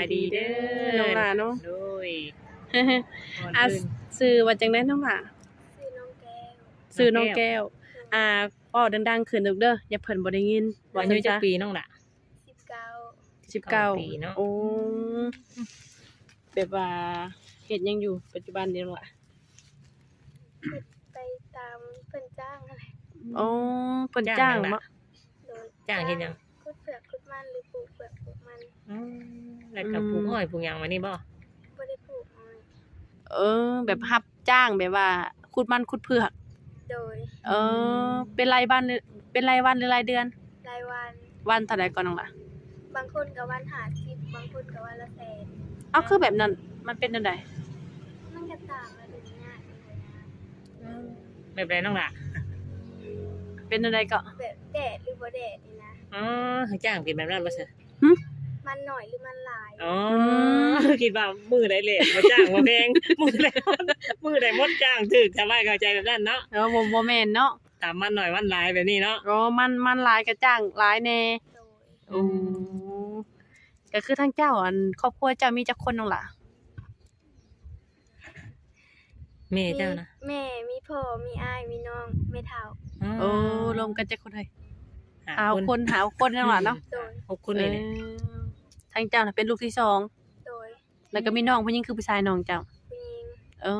ສະບາຍດີເດີນ້ອງຫຼ້າເນາະ. ໂດຍ ອ່າ ຊື່ວ່າຈັ່ງໃດນ້ອງຫຼ້າ? ຊື່ນ້ອງແກ້ວ. ຊື່ນ້ອງແກ້ວ. ອ່າ ເວົ້າດັງໆຂຶ້ນລູກເດີ ຢ້ານເພິ່ນບໍ່ໄດ້ຍິນ. ອາຍຸຈັກປີນ້ອງຫຼ້າ? ສິບເກົ້າ. ສິບເກົ້າປີເນາະ. ໂອ້ ແບບວ່າເຮັດຫຍັງຢູ່ປັດຈຸບັນນີ້ນ້ອງຫຼ້າ? ເຮັດໄປຕາມເພິ່ນຈ້າງຫັ້ນແຫຼະ. ອໍ ເພິ່ນຈ້າງເນາະ. ໂດຍ ຈ້າງເຮັດຫຍັງ? ຂຸດເຜືອກຂຸດມັນ ຫຼືປູກເຜືອກປູກມັນ. ອືມ ແລ້ວກໍປູກ ອືມ ອ້ອຍປູກຫຍັງແບບນີ້ບໍ່? ບໍ່ໄດ້ປູກອ້ອຍ. ເອີ ແບບຮັບຈ້າງແບບວ່າຂຸດມັນຂຸດເຜືອກ. ໂດຍ ເອີ ເປັນລາຍວັນ ເປັນລາຍວັນ ຫຼືລາຍເດືອນ? ລາຍວັນ. ວັນເທົ່າໃດກ່ອນນ້ອງຫຼ້າ? ບາງຄົນກໍວັນຫ້າສິບ ບາງຄົນກໍວັນລະແສນ. ເອົ້າ ຄືແບບນັ້ນ ມັນເປັນແນວໃດ? ມັນກໍຕາມລະດູຍາມ. ອືມ ແບບໃດນ້ອງຫຼ້າ? ເປັນແນວໃດເກາະ? ແບບແດດຫຼືບໍ່ແດດນີ້ນະ. ອໍ ຈ້າງເປັນແບບນັ້ນບໍ່ຊະ? ຫຶ? ມັນໜ້ອຍຫຼືມັນຫຼາຍ? ອໍ ອືມ ຄິດວ່າມື້ໃດແຫຼະບໍ່ຈ້າງບໍ່ແພງ ມື້ໃດ ມື້ໃດໝົດຈ້າງຖືກ ຊາວບ້ານເຂົ້າໃຈແບບນັ້ນເນາະ. ເອີ ບໍ່ ບໍ່ແມ່ນເນາະ. ຕາມມັນໜ້ອຍມັນຫຼາຍແບບນີ້ເນາະ. ອໍ ມັນ ມັນຫຼາຍກໍຈ້າງຫຼາຍແດ່. ໂດຍ ອືມ ໂອ້ ກໍຄືທາງເຈົ້າ ອັນ ຄອບຄົວເຈົ້າມີຈັກຄົນນ້ອງຫຼ້າ? ແມ່ເຈົ້ານະ? ມີແມ່ ມີພໍ່ ມີອ້າຍ ມີນ້ອງ ແມ່ເຖົ້າ. ອໍ ໂອ້ ລວມກັນຈັກຄົນເອີຍ? ຫ້າ ຫ້າຄົນ ຫ້າຄົນນ້ອງຫຼ້າເນາະ. ໂດຍ ຫົກຄົນເລີຍ. ເອີ ທາງເຈົ້ານະເປັນລູກທີສອງ. ໂດຍ ແລ້ວກໍມີນ້ອງຜູ້ຍິງຄືຜູ້ຊາຍນ້ອງເຈົ້າ? ຜູ້ຍິງ. ເອີ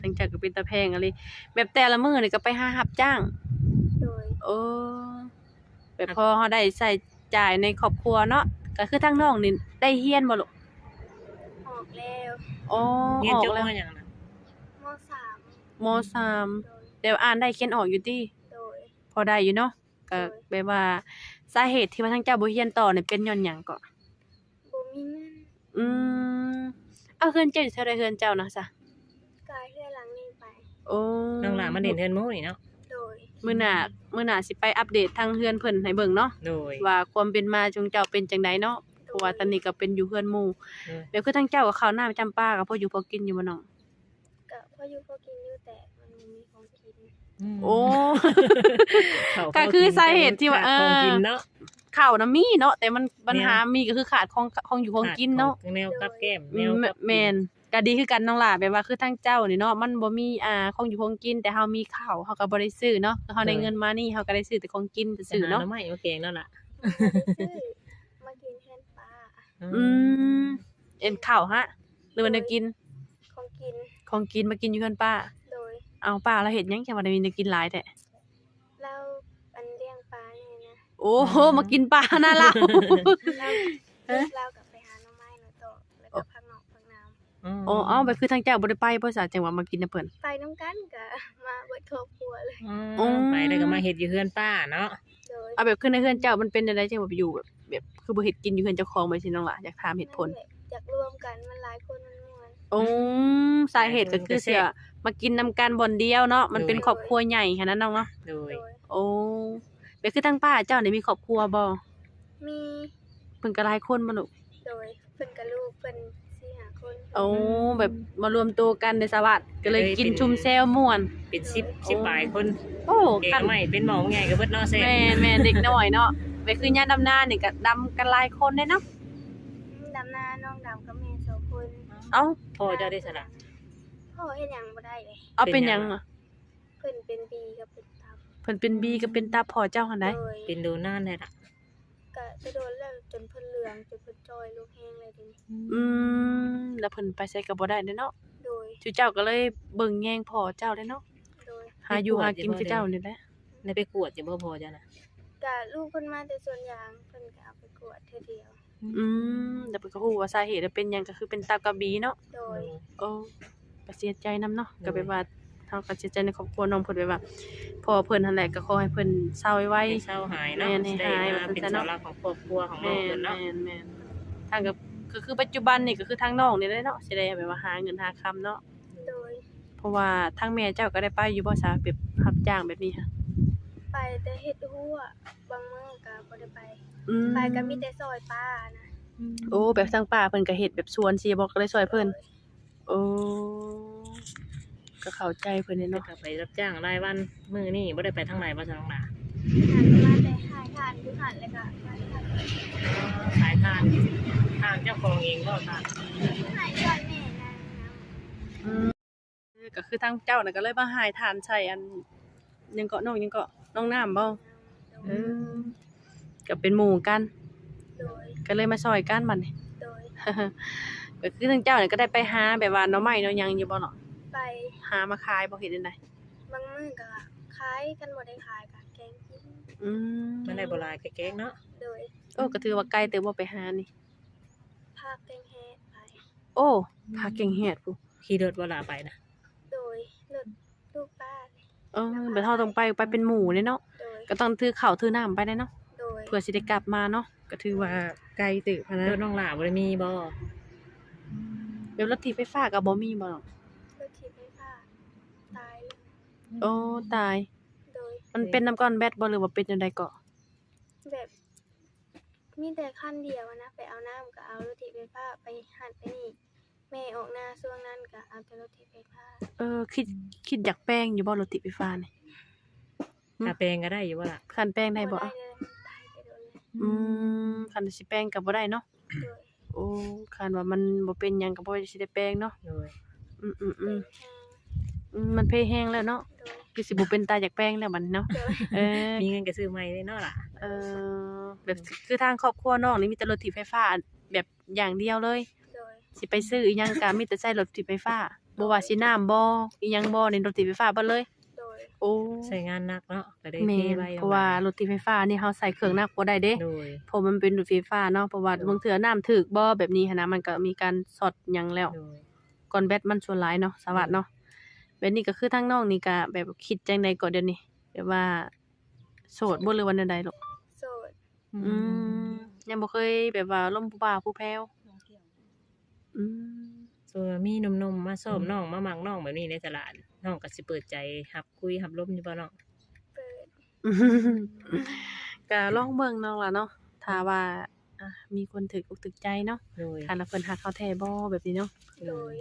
ທາງເຈົ້າກໍເປັນຕາແພງອີ່ຫຼີ ແບບແຕ່ລະມື້ນີ້ກໍໄປຫາຮັບຈ້າງ. ໂດຍ ໂອ້ ແບບພໍເຮົາໄດ້ໃຊ້ຈ່າຍໃນຄອບຄົວເນາະ. ກໍຄືທາງນ້ອງນີ້ໄດ້ຮຽນບໍ່ລູກ? ອອກແລ້ວ. ອໍ ຮຽນຈົບ ມ.ຫຍັງນະ? ມ.ສາມ. ມ.ສາມ. ໂດຍ ແຕ່ວ່າອ່ານໄດ້ຂຽນອອກຢູ່ຕິ? ໂດຍ ພໍໄດ້ຢູ່ເນາະ. ກໍ ໂດຍ ແບບວ່າສາເຫດທີ່ວ່າທາງເຈົ້າບໍ່ຮຽນຕໍ່ນີ້ເປັນຍ້ອນຫຍັງເກາະ? ບໍ່ມີເງິນ. ອືມ ເອົາ ເຮືອນເຈົ້າຢູ່ແຖວໃດ ເຮືອນເຈົ້ານະຊະ? ກາຍເຮືອນຫຼັງນີ້ໄປ. ໂອ້ ນ້ອງຫຼ້າມາຫຼິ້ນເຮືອນໝູ່ນີ້ເນາະ. ໂດຍ ມື້ໜ້າ ມື້ໜ້າຊິໄປອັບເດດທາງເຮືອນເພິ່ນໃຫ້ເບິ່ງເນາະ. ໂດຍ ວ່າຄວາມເປັນມາຂອງເຈົ້າເປັນຈັ່ງໃດເນາະ. ໂດຍ ເພາະວ່າຕອນນີ້ກໍເປັນຢູ່ເຮືອນໝູ່. ໂດຍ ແບບຄືທາງເຈົ້າກໍເຂົ້ານ້ຳຈຳປາກໍພໍຢູ່ພໍກິນຢູ່ບໍ່ນ້ອງ? ກະພໍຢູ່ພໍກິນຢູ່ ແຕ່ມັນບໍ່ມີຂອງກິນ. ອືມ ໂອ້ ເຂົ້າ ກໍຄືສາເຫດທີ່ວ່າ ຂາດຂອງກິນເນາະ. ເອີ ເຂົ້ານະມີເນາະ ແຕ່ມັນ ບັນຫາ ແມ່ນ ມີກໍຄືຂາດຂອງ ຂອງຢູ່ຂອງກິນເນາະ. ຂາດຂອງແນວກັບແກ້ມ ອືມ ແນວກັບ ແມ່ນ ກໍດີຄືກັນນ້ອງຫຼ້າ. ແບບວ່າຄືທາງເຈົ້ານີ້ເນາະ ມັນບໍ່ມີ ອ່າ ຂອງຢູ່ຂອງກິນ ແຕ່ເຮົາມີເຂົ້າ ເຮົາກໍບໍ່ໄດ້ຊື້ເນາະ. ເຮົາໄດ້ເງິນມານີ້ ເຮົາກໍໄດ້ຊື້ແຕ່ຂອງກິນຊື່ໆເນາະ. ໄປຫາໜໍ່ໄມ້ມາແກງເນາະລະ. ບໍ່ໄດ້ຊື້ ມາກິນເຮືອນປ້າ. ອືມ ເອັນເຂົ້າຫະ ຫຼືວ່າແນວກິນ? ຂອງກິນ ຂອງກິນມາກິນຢູ່ເຮືອນປ້າ. ໂດຍ ເອົາ ປ້າລາວເຮັດຫຍັງຈັ່ງວ່າໄດ້ມີແນວກິນຫຼາຍແທ້? ລາວ ອັນ ລ້ຽງປານີ້ນະ. ໂອ້ໂຫ ອືມ ມາກິນປານະລາວ. ລາວ ເອີ ລາວກໍໄປຫາໜໍ່ໄມ້ໜໍ່ຕອກ ແລ້ວກໍ ໂອ້ ຜັກໜອກຜັກໜາມ. ອືມ ອໍ ເອົ້າ ແບບຄືທາງເຈົ້າບໍ່ໄດ້ໄປບໍ່ຊະ ຈັ່ງວ່າມາກິນນຳເພິ່ນ? ໄປນຳກັນ ກໍມາເບິດຄອບຄົວເລີຍ. ອືມ ໄປແລ້ວກໍມາເຮັດຢູ່ເຮືອນປ້າເນາະ. ໂດຍ ເອົາ ແບບຄືໃນເຮືອນເຈົ້າມັນເປັນແນວໃດ ຈັ່ງວ່າໄປຢູ່ແບບ ແບບຄືບໍ່ເຮັດກິນຢູ່ເຮືອນເຈົ້າຂອງ ແບບຊີ້ນ້ອງຫຼ້າ ຢາກຖາມເຫດຜົນ. ມັນແບບຢາກລວມກັນ ມັນຫຼາຍຄົນມັນມ່ວນ. ໂອ້ ອືມ ສາເຫດກໍຄືເສຍມາກິນນຳກັນບ່ອນດຽວເນາະ. ໂດຍ ມັນເປັນຄອບຄົວໃຫຍ່ຫັ້ນນະນ້ອງເນາະ. ໂດຍ ໂດຍ ໂອ້ ແບບຄືທາງປ້າເຈົ້ານີ້ມີຄອບຄົວບໍ່? ມີ. ເພິ່ນກໍຫຼາຍຄົນບໍ່ລູກ? ໂດຍ ເພິ່ນກັບລູກເພິ່ນສີ່ຫ້າຄົນ. ໂອ້ ແບບມາລວມໂຕກັນໃນສະຫວັດ ກໍເລີຍກິນຊຸມແຊວມ່ວນ ເປັນສິບ ໂອ້ ສິບປາຍຄົນ. ໂອ້ ແກງໜໍ່ໄມ້ເປັນໝໍ້ໃຫຍ່ກໍເບິດເນາະ. ແຊບ ແມ່ນໆ ເດັກນ້ອຍເນາະ. ແບບຄືຍາມດຳນານີ້ກໍດຳກັນຫຼາຍຄົນເດ້ເນາະ. ດຳນານ້ອງດຳກັບແມ່ສອງຄົນ. ເອົ້າ ພໍ່ເຈົ້າເດ້ຊະລະ? ພໍ່ເຮັດຫຍັງບໍ່ໄດ້ເລີຍ. ເອົາ ເປັນຫຍັງ? ເປັນຫຍັງອະ? ເພິ່ນເປັນບີກັບເປັນຕັບ. ເພິ່ນເປັນບີກັບເປັນຕັບພໍ່ເຈົ້າຫັ້ນໃດ? ໂດຍ ເປັນດົນນານແລ້ວລະ? ກະຈະດົນແລ້ວ ຈົນເພິ່ນເຫຼືອງ ຈົນເພິ່ນຈ່ອຍລົງແຮງເລີຍເດ. ອືມ ແລ້ວເພິ່ນໄປໃສກໍບໍ່ໄດ້ເດ້ເນາະ. ໂດຍ ຈຸເຈົ້າກໍເລີຍເບິ່ງແຍງພໍ່ເຈົ້າເດ້ເນາະ. ໂດຍ ຫາຢູ່ຫາກິນຄືເຈົ້ານີ້ແຫຼະ. ໄດ້ໄປກວດຢູ່ບໍ່ພໍ່ເຈົ້ານະ? ກະລູກເພິ່ນມາແຕ່ສວນຢາງ ເພິ່ນກະເອົາໄປກວດເທື່ອດຽວ. ອືມ ແລ້ວເພິ່ນກໍຮູ້ວ່າສາເຫດເປັນຫຍັງ ກໍຄືເປັນຕັບກັບບີເນາະ. ໂດຍ ໂອ້ ກໍເສຍໃຈນຳເນາະ. ໂດຍ ກໍແບບວ່າ ເຮົາກໍເສຍໃຈໃນຄອບຄົວນ້ອງເພິ່ນ ແບບວ່າພໍ່ເພິ່ນຫັ້ນແຫຼະ ກໍຂໍໃຫ້ເພິ່ນເຊົາໄວໆ ໃຫ້ເຊົາຫາຍເນາະ. ແມ່ນ ໃຫ້ ຊິໄດ້ມາເປັນເສົາຫຼັກຂອງຄອບຄົວຂອງນ້ອງເພິ່ນເນາະ. ແມ່ນໆ ທາງກໍ ກໍຄືປັດຈຸບັນນີ້ ກໍຄືທາງນ້ອງນີ້ແຫຼະເນາະ ຊິໄດ້ແບບວ່າຫາເງິນຫາຄຳເນາະ. ໂດຍ ເພາະວ່າທາງແມ່ເຈົ້າກໍໄດ້ໄປຢູ່ບໍ່ຊະ ແບບຮັບຈ້າງແບບນີ້ຫະ? ໄປແຕ່ເຮັດຮົ້ວ ບາງມື້ກໍບໍ່ໄດ້ໄປ. ອືມ ໄປກໍມີແຕ່ຊ່ອຍປ້ານະ. ໂອ້ ແບບທາງປ້າເພິ່ນກໍເຮັດແບບສວນຊີ້ບໍ່ ກໍເລີຍຊ່ອຍເພິ່ນ. ໂດຍ ໂອ້ ກໍເຂົ້າໃຈເພິ່ນເດເນາະ. ແລ້ວກໍໄປຮັບຈ້າງລາຍວັນ ມື້ນີ້ບໍ່ໄດ້ໄປທາງໃດບໍ່ຊະນ້ອງຫຼ້າ? ຫາກໍມາແຕ່ໃຫ້ທານຢູ່ຫັ້ນ ແລ້ວກໍມາແຕ່ທາງ ຂາຍຖ່ານ ຖ່ານເຈົ້າຂອງເອງບໍ່? ຖ່ານ ຂາຍຊ່ອຍແມ່ນາງນຳ. ອືມ ກໍຄືທາງເຈົ້ານະກໍເລີຍມາຫາຍຖ່ານໃສ່ອັນ ຫຍັງເກາະ ນ້ອງຫຍັງເກາະ ນ້ອງນ້ຳບໍ່? ເອີ ກໍເປັນໝູ່ກັນ. ໂດຍ ກໍເລີຍມາຊ່ອຍກັນບັດນີ້. ໂດຍ ກໍຄືທາງເຈົ້ານີ້ກໍໄດ້ໄປຫາແບບວ່າໜໍ່ໄມ້ໜໍ່ຫຍັງຢູ່ບໍ່ເນາະ? ໄປ ຫາມາຂາຍບໍ່ ເຮັດແນວໃດ? ບາງມື້ກໍຂາຍ ຄັນບໍ່ໄດ້ຂາຍກໍແກງກິນ. ອືມ ມັນໄດ້ບໍ່ຫຼາຍກໍແກງເນາະ. ໂດຍ ໂອ້ ກໍຖືວ່າໄກເຕີບບໍ່ໄປຫານີ້? ພາແກງແຮດໄປ. ໂອ້ ພາແກງແຮດພຸ້ນ. ຂີ່ລົດບໍ່ລະໄປນະ? ໂດຍ ລົດລູກປ້າ. ເອີ ແບບເຮົາຕ້ອງໄປ ໄປເປັນໝູ່ເດ້ເນາະ. ໂດຍ ກໍຕ້ອງຖືເຂົ້າຖືນ້ຳໄປເດ້ເນາະ. ໂດຍ ເພື່ອຊິໄດ້ກັບມາເນາະ. ກໍຖືວ່າໄກເຕີບຫັ້ນນະ. ລົດນ້ອງຫຼ້າບໍ່ໄດ້ມີບໍ່? ແບບລົດຖີບໄຟຟ້າກໍບໍ່ມີບໍ່? ລົດຖີບໄຟຟ້າຕາຍ. ໂອ້ ຕາຍ. ໂດຍ ມັນເປັນນຳກ້ອນແບັດບໍ່ ຫຼືວ່າເປັນແນວໃດເກາະ? ແບບ ມີແຕ່ຄັນດຽວຫັ້ນນະ ໄປເອົານ້ຳກໍເອົາລົດຖີບໄຟຟ້າ ໄປຫັ້ນໄປນີ້ ແມ່ອອກນາຊ່ວງນັ້ນກໍເອົາແຕ່ລົດຖີບໄຟຟ້າ. ເອີ ຄິດ ຄິດຢາກແປງຢູ່ບໍ່ລົດຖີບໄຟຟ້ານີ້? ຫຶ ຖ້າແປງກໍໄດ້ຢູ່ບໍ່ລະ? ຄັນແປງໄດ້ບໍ່? ບໍ່ໄດ້ເລີຍ ມັນຕາຍແຕ່ດົນແລ້ວ. ອືມ ຄັນຊິແປງກໍບໍ່ໄດ້ເນາະ. ໂດຍ ໂອ້ ຄັນວ່າມັນບໍ່ເປັນຫຍັງກໍບໍ່ຊິໄດ້ແປງເນາະ. ໂດຍ ອືມໆໆ ເພແຮງ ອືມ ມັນເພແຮງແລ້ວເນາະ. ໂດຍ ຄືຊິບໍ່ເປັນຕາຢາກແປງແລ້ວບັດນີ້ເນາະ. ໂດຍ ເອີ ມີເງິນກໍຊື້ໃໝ່ເລີຍເນາະລະ. ເອີ ແບບຄືທາງຄອບຄົວນ້ອງນີ້ມີແຕ່ລົດຖີບໄຟຟ້າ ແບບຢ່າງດຽວເລີຍ. ໂດຍ ຊິໄປຊື້ອີ່ຫຍັງກໍມີແຕ່ໃຊ້ລົດຖີບໄຟຟ້າ. ໂດຍ ບໍ່ວ່າຊິນ້ຳບໍ່ ອີ່ຫຍັງບໍ່ ນີ້ລົດຖີບໄຟຟ້າເບິດເລີຍ. ໂດຍ ໂອ້ ໃຊ້ງານໜັກເນາະ ກໍເລີຍເພໄວ. ແມ່ນ ເພໄວ ເພາະວ່າລົດຖີບໄຟຟ້ານີ້ເຮົາໃຊ້ເຄື່ອງໜັກບໍ່ໄດ້ເດ້. ໂດຍ ເພາະມັນເປັນລົດຖີບໄຟຟ້າເນາະ. ເພາະວ່າ ໂດຍ ບາງເທື່ອນ້ຳຖືກບໍ່ ແບບນີ້ຫັ້ນນະ ມັນກໍມີການຊັອດຫຍັງແລ້ວ. ໂດຍ ກ້ອນແບັດມັນສ່ວນຫຼາຍເນາະ ສະຫວັດເນາະ. ໂດຍ ແບບນີ້ກໍຄືທາງນ້ອງນີ້ກໍແບບຄິດຈັ່ງໃດເກາະດຽວນີ້ ແບບວ່າໂສດບໍ່ ຫຼືວ່າແນວໃດລູກ? ໂສດ. ອືມ ອືມ ຍັງບໍ່ເຄີຍແບບວ່າລົມຜູ້ບ່າວຜູ້ແພ້ວ. ອືມ ສົມມຸດວ່າມີໜຸ່ມໆມາຊອບ ອືມ ນ້ອງ ມາມັກນ້ອງແບບນີ້ໃນຕະຫຼາດ ນ້ອງກໍຊິເປີດໃຈຮັບຄຸຍຮັບລົມຢູ່ບໍ່ນ້ອງ? ເປີດ ກໍລອງເບິ່ງນ້ອງລະເນາະ ຖ້າວ່າ ອ່າ ມີຄົນຖືກອົກຖືກໃຈເນາະ. ໂດຍ ຖ້າວ່າເພິ່ນຮັກເຮົາແທ້ບໍ່ ແບບນີ້ເນາະ. ໂດຍ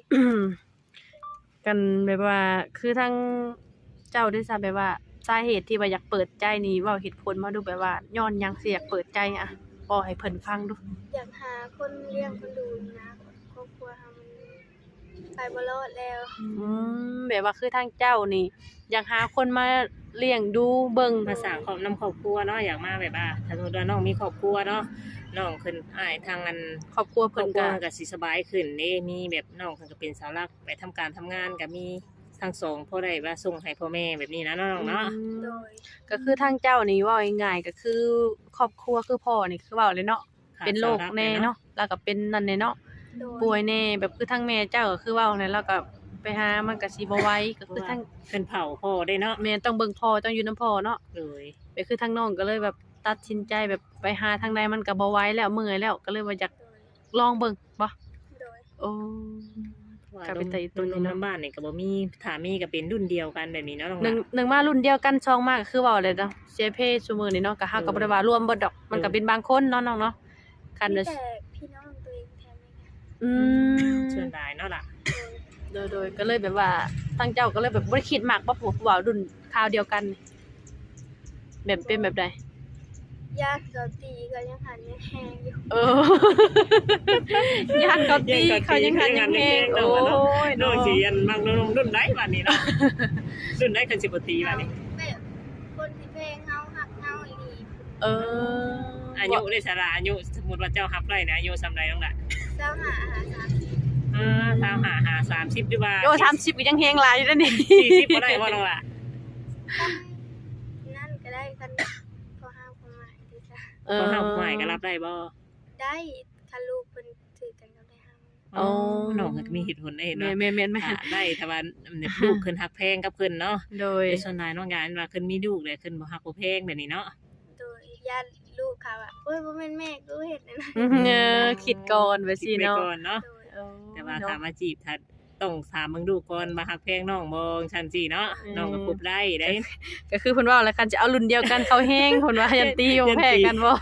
ກັນແບບວ່າ ຄືທາງເຈົ້າເດຊະ ແບບວ່າສາເຫດທີ່ວ່າຢາກເປີດໃຈນີ້ ເວົ້າເຫດຜົນມາດູ ແບບວ່າຍ້ອນຫຍັງຊິຢາກເປີດໃຈ ອະ ເວົ້າໃຫ້ເພິ່ນຟັງດູ. ຢາກຫາຄົນລ້ຽງຄົນດູນະ ຄອບຄົວເຮົາມັນໄປບໍ່ລອດແລ້ວ. ອືມ ແບບວ່າຄືທາງເຈົ້ານີ້ ຢາກຫາຄົນມາລ້ຽງດູເບິ່ງ ມາສ້າງຄອບນຳຄອບຄົວເນາະ. ຢາກມາແບບວ່າ ຖ້າສົມມຸດວ່ານ້ອງມີຄອບຄົວເນາະ ນ້ອງເພິ່ນ ອ້າຍທາງອັນ ຄອບຄົວເພິ່ນ ຄອບຄົວກໍ ກໍຊິສະບາຍຂຶ້ນເດ້. ມີແບບນ້ອງເພິ່ນກໍເປັນເສົາຫຼັກ ໄປທຳການທຳງານກໍມີທັງສອງ ພໍໄດ້ວ່າສົ່ງໃຫ້ພໍ່ແມ່ແບບນີ້ນະນ້ອງເນາະ. ອືມ ໂດຍ ກໍຄືທາງເຈົ້ານີ້ເວົ້າງ່າຍໆ ກໍຄືຄອບຄົວ ຄືພໍ່ນີ້ ຄືເວົ້າເລີຍເນາະ ເປັນໂລກແນ່ເນາະ ແລ້ວກໍເປັນນັ້ນແນ່ເນາະ. ໂດຍ ປ່ວຍແນ່ ແບບຄືທາງແມ່ເຈົ້າກໍຄືເວົ້າແຫຼະ ລາວກໍໄປຫາມັນກໍຊິບໍ່ໄຫວ ກໍຄືທາງ ເພິ່ນເຝົ້າພໍ່ເດ້ເນາະ. ແມ່ນ ຕ້ອງເບິ່ງພໍ່ ຕ້ອງຢູ່ນຳພໍ່ເນາະ. ໂດຍ ແບບຄືທາງນ້ອງກໍເລີຍແບບຕັດສິນໃຈແບບໄປຫາທາງໃດມັນກໍບໍ່ໄຫວແລ້ວ ເມື່ອຍແລ້ວ ກໍເລີຍວ່າຢາກ ໂດຍ ລອງເບິ່ງບໍ່? ໂດຍ ໂອ້ ກໍເປັນຕາອີຕົນເນາະ. ໜຸ່ມໆນຳບ້ານນີ້ກໍບໍ່ມີ ຖ້າມີກໍເປັນລຸ້ນດຽວກັນແບບນີ້ເນາະນ້ອງ. ໜຶ່ງ ໜຶ່ງມາລຸ້ນດຽວກັນ ສອງມາກໍຄືເວົ້າແຫຼະເນາະ ເສຍເພຊຸມື້ນີ້ເນາະ ກໍເຮົາກໍບໍ່ໄດ້ວ່າລວມເບິດດອກ ມັນກໍເປັນບາງຄົນເນາະນ້ອງເນາະ. ຄັນ ມີແຕ່ພີ່ນ້ອງຕົວເອງແຖມນີ້. ອືມ ສ່ວນຫຼາຍເນາະລະ. ໂດຍ ໂດຍ ກໍເລີຍແບບວ່າ ທາງເຈົ້າກໍເລີຍແບບບໍ່ໄດ້ຄິດມັກບໍ່ ຜູ້ເວົ້າລຸ້ນຄາວດຽວກັນ ແບບເປັນແບບໃດ? ຢ້ານເຂົາຕີ ເຂົາຍັງຫັນຍັງແຮງຢູ່. ເອີ ຢ້ານເຂົາຕີ ເຂົາຍັງຫັນຍັງແຮງ. ໂອ້ຍ ນ້ອງຊິອັນມັກໜຸ່ມລຸ້ນໃດບາດນີ້ເນາະ? ລຸ້ນໃດຄັນຊິບໍ່ຕີບາດນີ້? ແບບຄົນທີ່ແພງເຮົາ ຮັກເຮົາອີ່ຫຼີ. ເອີ ອາຍຸເດຊະລະ ອາຍຸ ສົມມຸດວ່າເຈົ້າຮັບໄດ້ນະ ອາຍຸສ່ຳໃດນ້ອງລະ? ຊາວຫ້າຫາສາມສິບ. ເອີ ຊາວຫ້າຫາສາມສິບ ຫຼືວ່າ ໂອ້ ສາມສິບກໍຍັງແຮງຫຼາຍຢູ່ເດ້ນີ້. ສີ່ສິບບໍ່ໄດ້ບໍ່ນ້ອງລະ? ນັ້ນກໍໄດ້ ຄັນພໍຮ້າງພໍໝາຍເດຊະ. ເອີ ພໍຮ້າງພໍໝາຍກໍຮັບໄດ້ບໍ່? ໄດ້ ຄັນລູກເພິ່ນຖືກກັນກັບໄດ້ຮັບ. ອໍ ອໍ ນ້ອງກໍມີເຫດຜົນເດ້ເນາະ. ແມ່ນໆໆ ຖ້າໄດ້ ຖ້າວ່າ ອືມ ລູກເພິ່ນຮັກແພງກັບເພິ່ນເນາະ. ໂດຍ ແຕ່ສ່ວນຫຼາຍນ້ອງຢານວ່າເພິ່ນມີລູກແລ້ວ ເພິ່ນບໍ່ຮັກບໍ່ແພງແບບນີ້ເນາະ. ໂດຍ ຢ້ານລູກເຂົາວ່າ ໂອ້ຍ ບໍ່ແມ່ນແມ່ກູເຮັດແນວນັ້ນ. ອືມ ເອີ ຄິດກ່ອນແບບຊີ້ເນາະ ຄິດໄປກ່ອນເນາະ. ໂດຍ ເອີ ແຕ່ວ່າ ເນາະ ຖ້າມາຈີບ ຖ້າ ຕ້ອງຖາມເບິ່ງດູກ່ອນວ່າຮັກແພງນ້ອງບໍ່ ຈັ່ງຊັ້ນຊີ້ເນາະ. ອືມ ນ້ອງກໍຄົບໄດ້ເດ້. ກໍຄືເພິ່ນເວົ້າແຫຼະ ຄັນຈະເອົາລຸ້ນດຽວກັນເຂົາແຮງ ເພິ່ນວ່າຢ້ານຕີ ຢ້ານຕີ ບໍ່ແພ້ກັນບໍ່.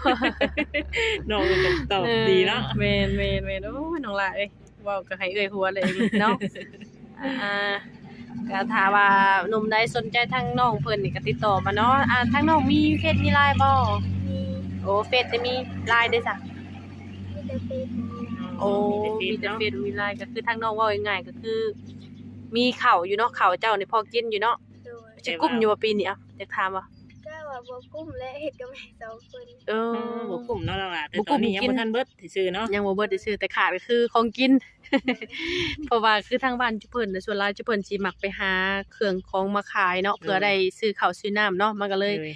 ນ້ອງກໍຕອບດີເນາະ. ເອີ ແມ່ນໆໆ ໂອ້ຍ ນ້ອງຫຼ້າເອີຍ ເວົ້າກໍໃຫ້ເອື້ອຍຫົວເລີຍເນາະ. ອ່າ ກໍຖ້າວ່າໜຸ່ມໃດສົນໃຈທາງນ້ອງເພິ່ນນີ້ກໍຕິດຕໍ່ມາເນາະ. ອ່າ ທາງນ້ອງມີເຟສມີລາຍບໍ່? ມີ. ໂອ້ ເຟສແຕ່ມີ ລາຍເດ້ຊະ? ແຕ່ເຟສ ໂອ້ ມີແຕ່ເຟສເນາະ ມີແຕ່ເຟສມີ LINE ກໍຄືທາງນ້ອງເວົ້າງ່າຍໆ ກໍຄືມີເຂົ້າຢູ່ເນາະ ເຂົ້າເຈົ້ານີ້ພໍກິນຢູ່ເນາະ. ໂດຍ ຊິກຸ້ມຢູ່ບໍ່ປີນີ້? ເອົ້າ ຢາກຖາມວ່າ ກໍວ່າບໍ່ກຸ້ມແຫຼະ ເຮັດກັບແມ່ສອງຄົນ. ເອີ ເອີ ບໍ່ກຸ້ມເນາະນ້ອງຫຼ້າ ແຕ່ ບໍ່ກຸ້ມ ຕອນນີ້ຍັງບໍ່ທັນເບິດຊື່ໆເນາະ ຍັງບໍ່ເບິດຊື່ໆ ແຕ່ຂາດກໍຄືຂອງກິນ. ໂດຍ ເພາະວ່າຄືທາງບ້ານຈຸເພິ່ນນະ ສ່ວນຫຼາຍຈຸເພິ່ນຊິມັກໄປຫາເຄື່ອງຂອງມາຂາຍເນາະ ໂດຍ ເພື່ອໄດ້ຊື້ເຂົ້າຊື້ນ້ຳເນາະ ມັນກໍເລີຍ ໂດຍ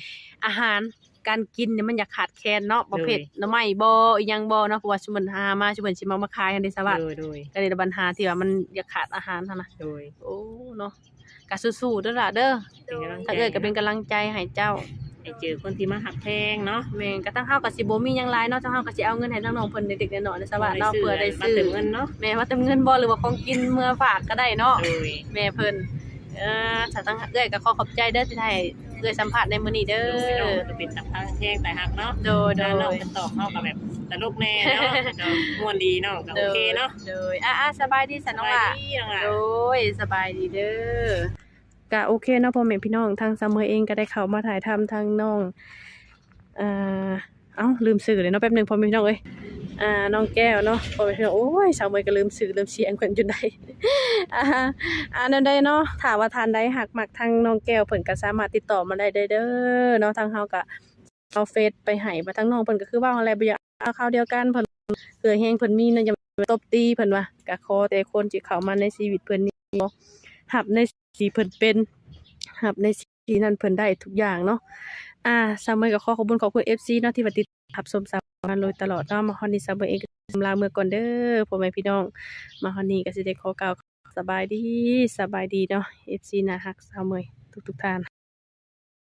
ອາຫານການກິນນີ້ມັນຢາກຂາດແຄນເນາະ ໂດຍ ປະເພດໜໍ່ໄມ້ບໍ ອີ່ຫຍັງບໍເນາະ ເພາະວ່າຊຸມເພິ່ນຫາມາ ຊຸມເພິ່ນຊິມາ ມາຂາຍຫັ້ນເດສະຫວາດ. ໂດຍ ໂດຍ ກໍນີ້ລະບັນຫາທີ່ວ່າມັນຢາກຂາດອາຫານຫັ້ນນະ. ໂດຍ ໂອ້ ເນາະ ກະສູ້ໆເດີລະເດີ ເປັນກຳລັງໃຈ ທາງເອື້ອຍກໍເປັນກຳລັງໃຈໃຫ້ເຈົ້າ ໃຫ້ເຈີຄົນທີ່ມາຮັກແພງເນາະ. ແມ່ນ ກະທາງເຮົາກໍຊິບໍ່ມີຫຍັງຫຼາຍເນາະ ທາງເຮົາກໍຊິເອົາເງິນໃຫ້ທາງນ້ອງເພິ່ນເລັກໆນ້ອຍໆເນາະ ສະຫວາດເນາະ ເພື່ອໄດ້ຊື້ ມາເຕີມເງິນເນາະ. ແມ່ນ ມາເຕີມເງິນບໍ ຫຼືວ່າຂອງກິນເມືອຝາກກໍໄດ້ເນາະ. ໂດຍ ແມ່ເພິ່ນ ເອີ ຖ້າທາງເອື້ອຍກໍຂໍຂອບໃຈເດີ ທີ່ໃຫ້ເອື້ອຍສຳພາດໃນມື້ນີ້ເດີ. ໂດຍ ນ້ອງກໍເປັນສຳພາດແຮງຕາຮັກເນາະ. ໂດຍໆ ນ້ອງເພິ່ນຕອບເຮົາກໍແບບຕະຫຼົກແນ່ເນາະ ກໍມ່ວນດີເນາະ ກໍໂອເຄເນາະ. ໂດຍ ອ່າໆ ສະບາຍດີສະນ້ອງຫຼ້າ. ສະບາຍດີນ້ອງຫຼ້າ. ໂດຍ ສະບາຍດີເດີ. ກະໂອເຄເນາະ ພໍ່ແມ່ພີ່ນ້ອງ ທາງສາວເໝີຍເອງກໍໄດ້ເຂົ້າມາຖ່າຍທຳທາງນ້ອງ ອ່າ ເອົ້າ ລືມຊື່ເລີຍເນາະ ແປັບໜຶ່ງ ພໍ່ແມ່ພີ່ນ້ອງເອີຍ ອ່າ ນ້ອງແກ້ວເນາະ ພໍ່ແມ່ພີ່ນ້ອງ. ໂອ້ຍ ສາວເໝີຍກໍລືມຊື່ລືມສຽງເພິ່ນຈົນໄດ້. ອ່າ ອັນນັ້ນໄດ້ເນາະ ຖ້າວ່າທ່ານໃດຫາກມັກທາງນ້ອງແກ້ວ ເພິ່ນກໍສາມາດຕິດຕໍ່ມາໄດ້ເດີເນາະ. ທາງເຮົາກໍ ເອົາເຟສໄປໃຫ້ ວ່າທາງນ້ອງເພິ່ນກໍຄືເວົ້າຫັ້ນແຫຼະ ບໍ່ຢາກເອົາຄາວດຽວກັນ ເພິ່ນເຫື່ອແຮງເພິ່ນມີເນາະ ຢ່າໄປຕົບຕີເພິ່ນວ່າ. ກໍຂໍແຕ່ຄົນທີ່ເຂົ້າມາໃນຊີວິດເພິ່ນນີ້ ຮັບໃນສິ່ງທີ່ເພິ່ນເປັນ ຮັບໃນສິ່ງທີ່ນັ້ນເພິ່ນໄດ້ທຸກຢ່າງເນາະ. ອ່າ ສາວເໝີຍກໍຂໍຂອບຄຸນຂອບຄຸນເອັຟຊີເນາະ ທີ່ວ່າຕິດຕາມຮັບຊົມສາວເໝີຍມາໂດຍຕະຫຼອດເນາະ. ມາຮອດນີ້ສາວເໝີຍເອງກໍຊິລາເມືອກ່ອນເດີ ພໍ່ແມ່ພີ່ນ້ອງ. ມາຮອດນີ້ກໍຊິໄດ້ຂໍກ່າວສະບາຍດີ ສະບາຍດີເນາະ ເອັຟຊີໜ້າຮັກສາວເໝີຍທຸກໆທ່ານ.